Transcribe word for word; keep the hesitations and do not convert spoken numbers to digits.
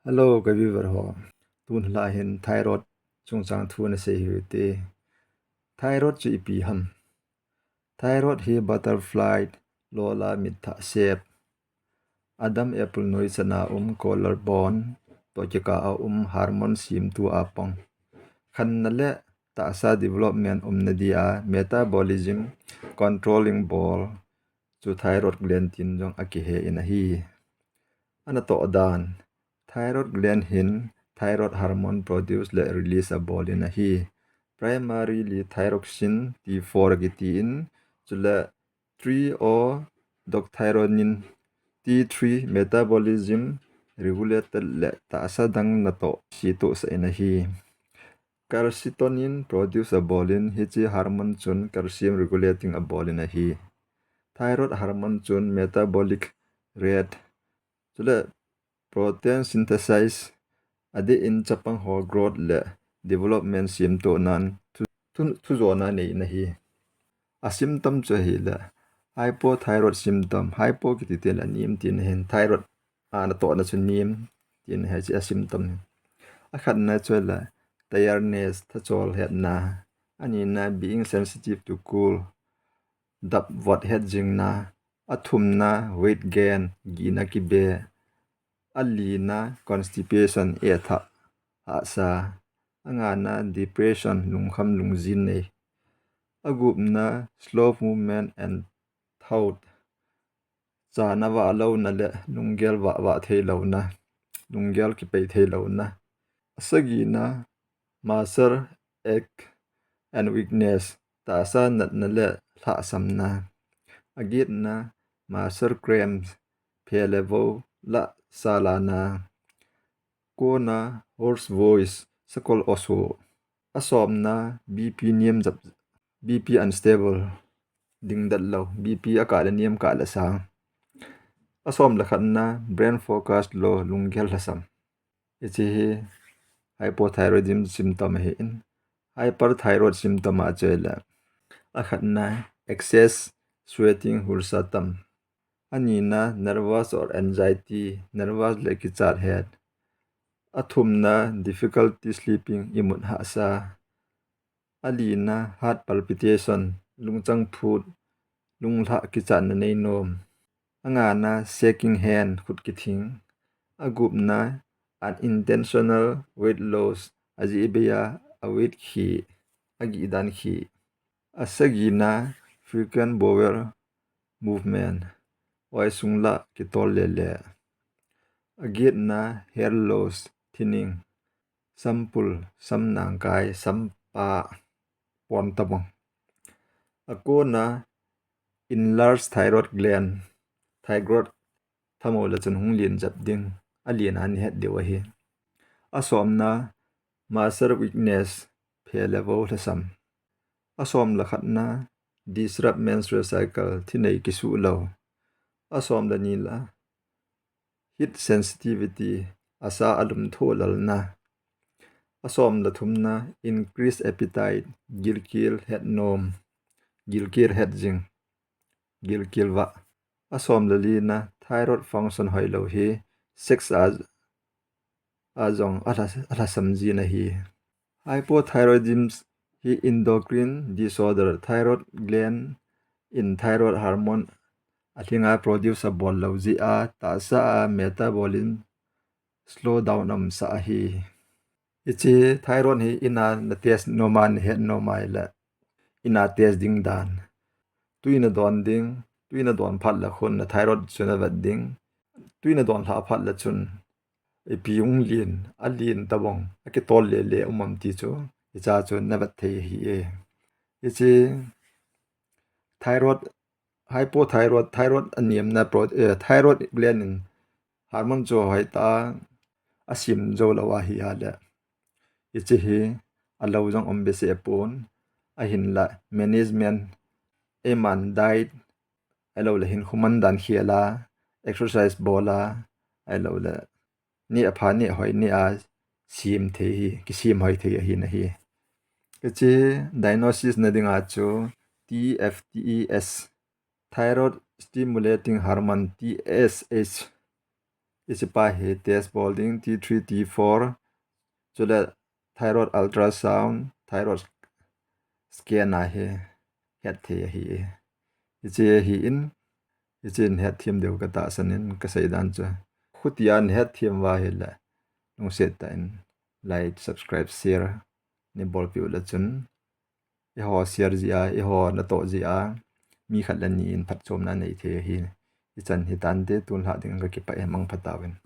Hello, ka viewer ho. Tun la hin thyroid chungchang thu na sei hiu te. Thyroid chu ipi ham? Thyroid hi butterfly lola mitthah shape, Adam apple noi chana um, collarbone to kikah a um hormone simtu a pang. Khanna le tahsa development umna dia metabolism controlling bol chu thyroid gland tin jong akihe in ahi. Ana toh dan. Thyroid gland hin thyroid hormone produce le release abol in ahi. Primarily thyroxine T four kiti in, chule three o docthyronin T three metabolism regulated le tahsa dang natoh situh sah in ahi. Calcitonin produce abol in, hiche hormone chun calcium regulating abol in ahi. Thyroid hormone chun metabolic rate, chule protein synthesis, adeh in chapang ho growth le development simtuh nan thu, thu, thujona nei in ahi. A symptom chu ahile hypothyroid symptom, hypo kiti tile anem tina hin, thyroid a natohna chu nem tina hi, hiche a symptom hi. Akhatna chu ahile tiredness, thachol hetna. Anina being sensitive to cold, dap vot het jingna. Athumna weight gain, gihna kibe. Alina constipation, etha hahsa. Angana depression, lungkham lungjin nei. Agupna slow movement and thought, chana vah louna le lunggel vah vah thei louna, lunggel kipei thei louna. Asagina muscle ache and weakness, tahsa natna le lhahsamna. Agetna muscle cramps, phe le vo lah salana. Kona hoarse voice, sakol oso. Asomna B P nem jap, B P unstable, dingdet lou, B P akah le nem, kah le sang. Asom le khatna brain focus low, lunggel lhasam. Hiche hi hypothyroidism symptom ahin. Hyperthyroid symptom a chu ahile, akhatna excess sweating, hulsa tam. Anina nervous or anxiety, nervous le kichat het. Athumna difficulty sleeping, imut hahsa. Alina heart palpitation, lungchang phut, lunglhah kichatna nei nom. Angana shaking hand, khut kithing. Agupna unintentional weight loss, ajeh bei a aweight khi, agih dan khi. Asagina frequent bowel movement, oisung lah kitol lele. Agetna hair loss, thinning, sampul, sam nangkai, sampa pon tabang. Akona enlarged thyroid gland, thyroid thamou le chun hung len jep ding, alen a ni het diu ahi. Asomna muscle weakness, phe le vo lhasam. Asom le khatna disrupt menstrual cycle, thinei kisuh lou. Asom le nina heat sensitivity, asa alum thoh lalna. Asom le thumna increased appetite, gilkel het nom, gilkel het jing, gilkel vah. Asom le lina thyroid function hoilou hi sex a, ajong alha, alhasam jin ahi. Hypothyroidism hi endocrine disorder, thyroid gland in thyroid hormone alhinga produce abol lou jeh a tahsa a metabolism slow down aumsah ahi. Hiche thyroid hi ina na test nom a, na het nom a ahile, ina test ding dan. Tui na don ding, tui na don phat le khun na thyroid chu na vet ding. Tui na don lhah phat le chun ipi hung len, alen tabang, akitol lele um am ti chu, hicha chu na vet thei ahi e. Hiche thyroid, hypothyroid, thyroid anemna pro, eh, thyroid gland in hormone chu hoitah a asim jou lou ahi a le, hiche hi alou jong um behseh pon, ahinla management, eiman diet, ahilou le hinkho man dan khel a, exercise bol a, ahilou le neh apha neh hoi neh a sem thei hi, kisem hoi thei ahi nahi. Hiche diagnosis na dinga chu T F T S, thyroid stimulating hormone, T S H, Hichepa hi test bol ding, T three, T four, chule thyroid ultrasound, thyroid scan a hi het thei ahi. Hiche ahin, hiche in hetthem diu katahsan in kasei dan chu. Khutia nahetthem uva ahile, lungset tah in like, subscribe, share neibolpeh u le chun, eiho share jeh a, eiho natoh jeh a, mi khat le ni in phatchomna nei thei ahi. Ichan hitante, tun lhah ding kakipah e, mangpha tauvin.